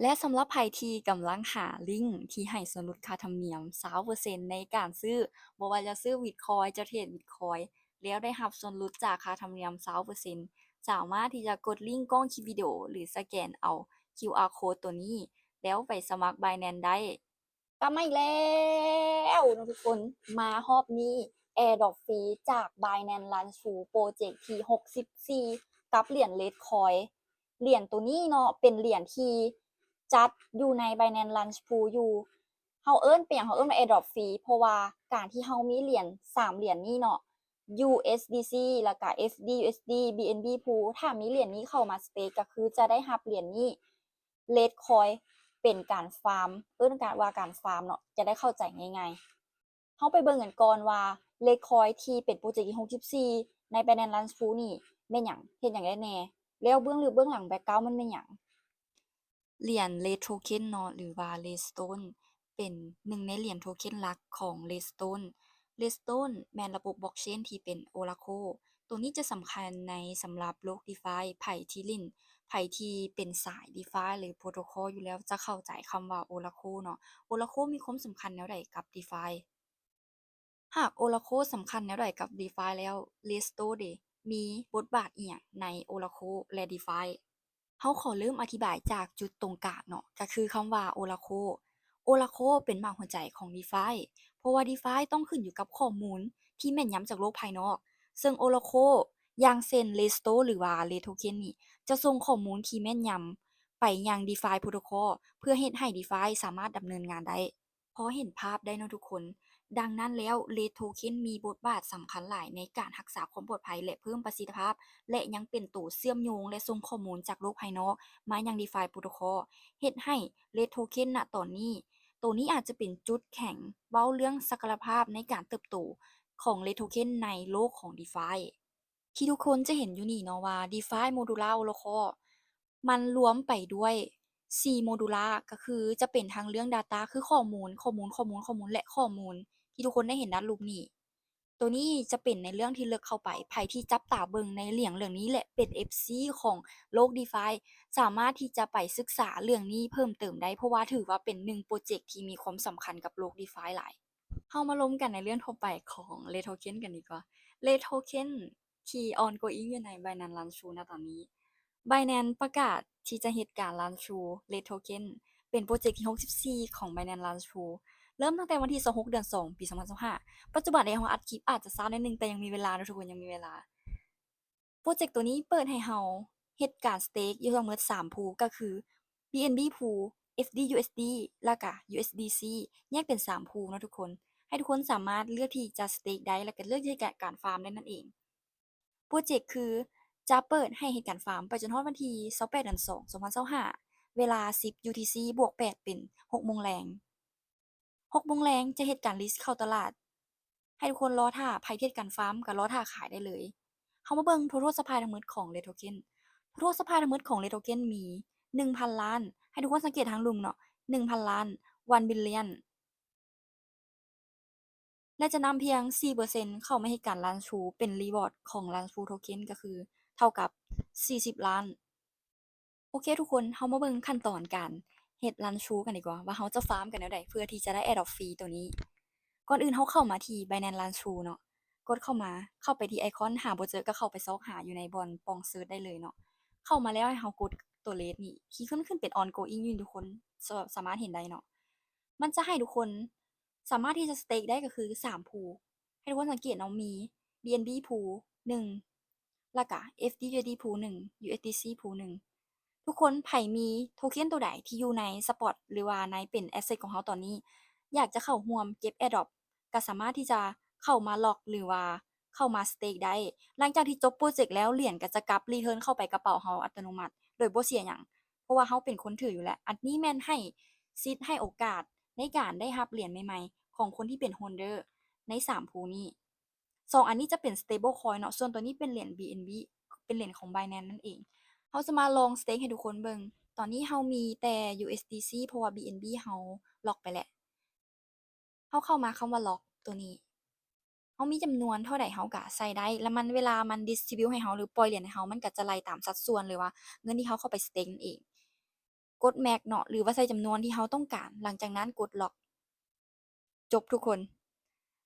ແລະ ສຳລັບໃຜທີ່ກຳລັງຫາລິ້ງທີ່ໃຫ້ສ່ວນຫຼຸດຄ່າທຳນຽມຊາວເປີເຊັນໃນການຊື້, ບໍ່ວ່າຈະຊື້ Bitcoin ຈະເທຣດ Bitcoin ແລ້ວໄດ້ຮັບສ່ວນຫຼຸດຈາກຄ່າທຳນຽມຊາວເປີເຊັນ, ສາມາດທີ່ຈະກົດລິ້ງກ້ອງຄລິບວິດີໂອ ຫຼື ສະແກນເອົາ QR code ໂຕນີ້ ແລ້ວໄປສະໝັກ Binance ໄດ້. ກັບມາອີກແລ້ວເນາະທຸກຄົນ, ມາຮອບນີ້ Airdrop ຟຣີຈາກ Binance Launch Pool ໂປຣເຈັກທີຫົກສິບສີ່ ກັບຫຼຽນ Litecoin. ຫຼຽນໂຕນີ້ເນາະ ເປັນຫຼຽນທີ່ຈັດຢູ່ໃນ Binance Launch Pool ຢູ່. ເຮົາເອີ້ນເປັນຫຍັງ ເຮົາເອີ້ນວ່າ Airdrop ຟຣີ ເພາະວ່າການທີ່ເຮົາມີຫຼຽນສາມຫຼຽນນີ້ເນາະ USDC ແລ້ວກະ FDUSD BNB Pool ຖ້າມີຫຼຽນນີ້ເຂົ້າມາ stake ກໍຄືຈະໄດ້ຮັບຫຼຽນນີ້ Litecoin ເປັນການຟາມ, ເອີ້ນການວ່າການຟາມເນາະ ຈະໄດ້ເຂົ້າໃຈງ່າຍໆ. ເຮົາໄປເບິ່ງກັນກ່ອນວ່າ Litecoin ທີ່ເປັນໂປຣເຈັກທີຫົກສິບສີ່ໃນ Binance Launch Pool ນີ້ແມ່ນຫຍັງ, ເຮັດຫຍັງໄດ້ແດ່ ແລ້ວເບື້ອງເລິກເບື້ອງຫຼັງ background ມັນແມ່ນຫຍັງ. ຫຼຽນ Litecoin ເນາະ ຫຼືວ່າ Ledstone ເປັນໜຶ່ງໃນຫຼຽນໂທເຄັນຫຼັກຂອງ Ledstone. Ledstone ແມ່ນລະບົບ Blockchain ທີ່ເປັນ Oracle. ໂຕນີ້ຈະສຳຄັນໃນສຳລັບໂລກ DeFi. ໃຜທີ່ຫຼິ້ນ, ໃຜທີ່ເປັນສາຍ DeFi ຫຼື Protocol ຢູ່ແລ້ວຈະເຂົ້າໃຈຄຳວ່າ Oracle ເນາະ. Oracle ມີຄວາມສຳຄັນແນວໃດກັບ DeFi? ຫາກ Oracle ສຳຄັນແນວໃດກັບ DeFi ແລ້ວ Ledstone ເດ ມີບົດບາດອີ່ຫຍັງໃນ Oracle ແລະ DeFi? ເຮົາຂໍເລີ່ມອະທິບາຍຈາກຈຸດຕົງກາງເນາະ, ກໍຄືຄຳວ່າ Oracle. Oracle ເປັນໝາກຫົວໃຈຂອງ DeFi ເພາະວ່າ DeFi ຕ້ອງຂຶ້ນຢູ່ກັບຂໍ້ມູນທີ່ແມ່ນຍຳຈາກໂລກພາຍນອກ, ເຊິ່ງ Oracle ຢ່າງເຊັ່ນ Ledstone ຫຼືວ່າ Litecoin ນີ້ ຈະສົ່ງຂໍ້ມູນທີ່ແມ່ນຍຳໄປຍັງ DeFi Protocol ເພື່ອເຮັດໃຫ້ DeFi ສາມາດດຳເນີນງານໄດ້. ພໍເຫັນພາບໄດ້ເນາະທຸກຄົນ. ດັ່ງນັ້ນແລ້ວ Ledtoken ມີບົດບາດສຳຄັນຫຼາຍໃນການຮັກສາຄວາມປອດໄພ ແລະ ເພີ່ມປະສິດທິພາບ ແລະ ຍັງເປັນໂຕເຊື່ອມໂຍງ ແລະ ສົ່ງຂໍ້ມູນຈາກໂລກພາຍນອກມາຍັງ DeFi Protocol, ເຮັດໃຫ້ Ledtoken ນະຕອນນີ້, ໂຕນີ້ອາດຈະເປັນຈຸດແຂງເວົ້າເລື່ອງສັກກະລະພາບໃນການເຕີບໂຕຂອງ Ledtoken ໃນໂລກຂອງ DeFi. ທີ່ທຸກຄົນຈະເຫັນຢູ່ນີ້ເນາະວ່າ DeFi Modular Oracle ມັນລວມໄປດ້ວຍສີ່ Modular ກໍຄືຈະເປັນທັງເລື່ອງ Data ຄືຂໍ້ມູນ, ຂໍ້ມູນ, ຂໍ້ມູນ, ຂໍ້ມູນ ແລະ ຂໍ້ມູນທີ່ທຸກຄົນໄດ້ເຫັນດ້ານລຸ່ມນີ້. ໂຕນີ້ຈະເປັນໃນເລື່ອງທີ່ເລິກເຂົ້າໄປ. ໃຜທີ່ຈັບຕາເບິ່ງໃນຫຼຽນເລື່ອງນີ້ ແລະ ເປັນ FC ຂອງໂລກ DeFi ສາມາດທີ່ຈະໄປສຶກສາເລື່ອງນີ້ເພີ່ມເຕີມໄດ້, ເພາະວ່າຖືວ່າເປັນໜຶ່ງໂປຣເຈັກທີ່ມີຄວາມສຳຄັນກັບໂລກ DeFi ຫຼາຍ. ເຮົາມາລົມກັນໃນເລື່ອງທົ່ວໄປຂອງ Ledtoken ກັນດີກວ່າ. Ledtoken ທີ່ ongoing ຢູ່ໃນ Binance Launch Pool ນະຕອນນີ້. Binance ປະກາດທີ່ຈະເຮັດການ Launch Pool Ledtoken ເປັນໂປຣເຈັກທີຫົກສິບສີ່ຂອງ Binance Launch Pool ເລີ່ມຕັ້ງແຕ່ວັນທີຊາວຫົກ ເດືອນສອງ ປີສອງພັນຊາວຫ້າ. ປັດຈຸບັນເອງເຮົາອັດຄລິບອາດຈະຊ້າໜ້ອຍໜຶ່ງ, ແຕ່ຍັງມີເວລາເນາະທຸກຄົນ, ຍັງມີເວລາ. ໂປຣເຈັກໂຕນີ້ເປີດໃຫ້ເຮົາເຮັດການ stake ຢູ່ທັງໝົດສາມ pool ກໍຄື BNB Pool, FDUSD ແລ້ວກະ USDC ແຍກເປັນສາມ pool ເນາະທຸກຄົນ. ໃຫ້ທຸກຄົນສາມາດເລືອກທີ່ຈະ stake ໄດ້ ແລ້ວກະເລືອກທີ່ຈະການ farm ໄດ້ນັ້ນເອງ. ໂປຣເຈັກຄືຈະເປີດໃຫ້ເຮັດການ farm ໄປຈົນຮອດວັນທີຊາວແປດ ເດືອນສອງ ສອງພັນຊາວຫ້າ ເວລາສິບ UTC ບວກແປດ ເປັນຫົກໂມງແລງ. ຫົກໂມງແລງຈະເຮັດການ list ເຂົ້າຕະຫຼາດ. ໃຫ້ທຸກຄົນລໍຖ້າ, ໃຜເຮັດການ farm ກໍລໍຖ້າຂາຍໄດ້ເລີຍ. ເຮົາມາເບິ່ງ total supply ທັງໝົດຂອງ Ledtoken. Total supply ທັງໝົດຂອງ Ledtoken ມີໜຶ່ງພັນລ້ານ. ໃຫ້ທຸກຄົນສັງເກດທາງລຸ່ມເນາະ, ໜຶ່ງພັນລ້ານ, one billion. ແລະ ຈະນຳພຽງສີ່ເປີເຊັນເຂົ້າມາເຮັດການ Launch Pool ເປັນ reward ຂອງ Launch Pool Token ກໍຄືເທົ່າກັບສີ່ສິບລ້ານ. ໂອເຄທຸກຄົນ, ເຮົາມາເບິ່ງຂັ້ນຕອນການເຮັດ Launch Pool ກັນດີກວ່າ ວ່າເຮົາຈະ farm ກັນແນວໃດເພື່ອທີ່ຈະໄດ້ Airdrop ຟຣີໂຕນີ້. ກ່ອນອື່ນເຮົາເຂົ້າມາທີ່ Binance Launch Pool ເນາະ, ກົດເຂົ້າມາ, ເຂົ້າໄປທີ່ໄອຄອນ, ຫາບໍ່ເຈີກໍເຂົ້າໄປຊອກຫາຢູ່ໃນບ່ອນປ່ອງ search ໄດ້ເລີຍເນາະ. ເຂົ້າມາແລ້ວໃຫ້ເຮົາກົດຕົວເລດນີ້, ທີ່ຂຶ້ນ, ຂຶ້ນເປັນ ongoing ຢູ່ນີ້ທຸກຄົນ, ສາ, ສາມາດເຫັນໄດ້ເນາະ. ມັນຈະໃຫ້ທຸກຄົນສາມາດທີ່ຈະ stake ໄດ້ກໍຄືສາມ pool. ໃຫ້ທຸກຄົນສັງເກດເນາະ, ມີ BNB pool ໜຶ່ງ ແລ້ວກະ FDUSD pool ໜຶ່ງ USDC pool ໜຶ່ງ. ທຸກຄົນໃຜມີໂທເຄັນໂຕໃດທີ່ຢູ່ໃນ spot ຫຼືວ່າໃນເປັນ asset ຂອງເຮົາຕອນນີ້ ຢາກຈະເຂົ້າຮ່ວມເກັບ airdrop ກໍສາມາດທີ່ຈະເຂົ້າມາ lock ຫຼືວ່າເຂົ້າມາ stake ໄດ້. ຫຼັງຈາກທີ່ຈົບໂປຣເຈັກແລ້ວ ຫຼຽນກໍຈະກັບ return ເຂົ້າໄປກະເປົາເຮົາອັດຕະໂນມັດ ໂດຍບໍ່ເສຍຫຍັງ ເພາະວ່າເຮົາເປັນຄົນຖືຢູ່ແລ້ວ. ອັນນີ້ແມ່ນໃຫ້ສິດ, ໃຫ້ໂອກາດໃນການໄດ້ຮັບຫຼຽນໃໝ່ໆຂອງຄົນທີ່ເປັນ holder ໃນສາມ pool ນີ້. ສອງອັນນີ້ຈະເປັນ stable coin ເນາະ, ສ່ວນຕົວນີ້ເປັນຫຼຽນ BNB ເປັນຫຼຽນຂອງ Binance ນັ້ນເອງ. ເຮົາຈະມາລອງ stake ໃຫ້ທຸກຄົນເບິ່ງ. ຕອນນີ້ເຮົາມີແຕ່ USDC ເພາະວ່າ BNB ເຮົາ lock ໄປແລ້ວ. ເຮົາເຂົ້າມາຄຳວ່າ lock ຕົວນີ້, ເຮົາມີຈຳນວນເທົ່າໃດເຮົາກະໃສ່ໄດ້ ແລ້ວມັນ, ເວລາມັນ distribute ໃຫ້ເຮົາ ຫຼື ປ່ອຍຫຼຽນໃຫ້ເຮົາ, ມັນກະຈະໄລ່ຕາມສັດສ່ວນ ຫຼືວ່າເງິນທີ່ເຮົາເຂົ້າໄປ stake ນັ້ນເອງ. ກົດ max ເນາະ ຫຼືວ່າໃສ່ຈຳນວນທີ່ເຮົາຕ້ອງການ ຫຼັງຈາກນັ້ນກົດ lock ຈົບທຸກຄົນ.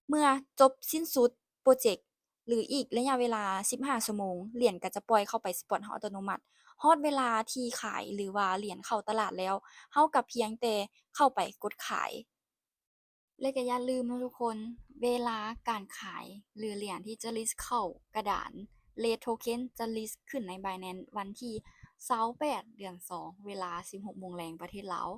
ເມື່ອຈົບສິ້ນສຸດໂປຣເຈັກ ຫຼືອີກໄລຍະເວລາສິບຫ້າຊົ່ວໂມງ ຫຼຽນກໍຈະປ່ອຍເຂົ້າໄປ spot ເຮົາອັດຕະໂນມັດ. ຮອດເວລາທີ່ຂາຍ ຫຼືວ່າຫຼຽນເຂົ້າຕະຫຼາດແລ້ວ ເຮົາກໍພຽງແຕ່ເຂົ້າໄປກົດຂາຍ. ແລະກໍຢ່າລືມເນາະທຸກຄົນ, ເວລາການຂາຍ ຫຼືຫຼຽນທີ່ຈະ list ເຂົ້າກະດານ Red Token ຈະ list ຂຶ້ນໃນ Binance ວັນທີຊາວແປດ ເດືອນສອງ ເວລາສິບຫົກໂມງແລງປະເທດລາວ.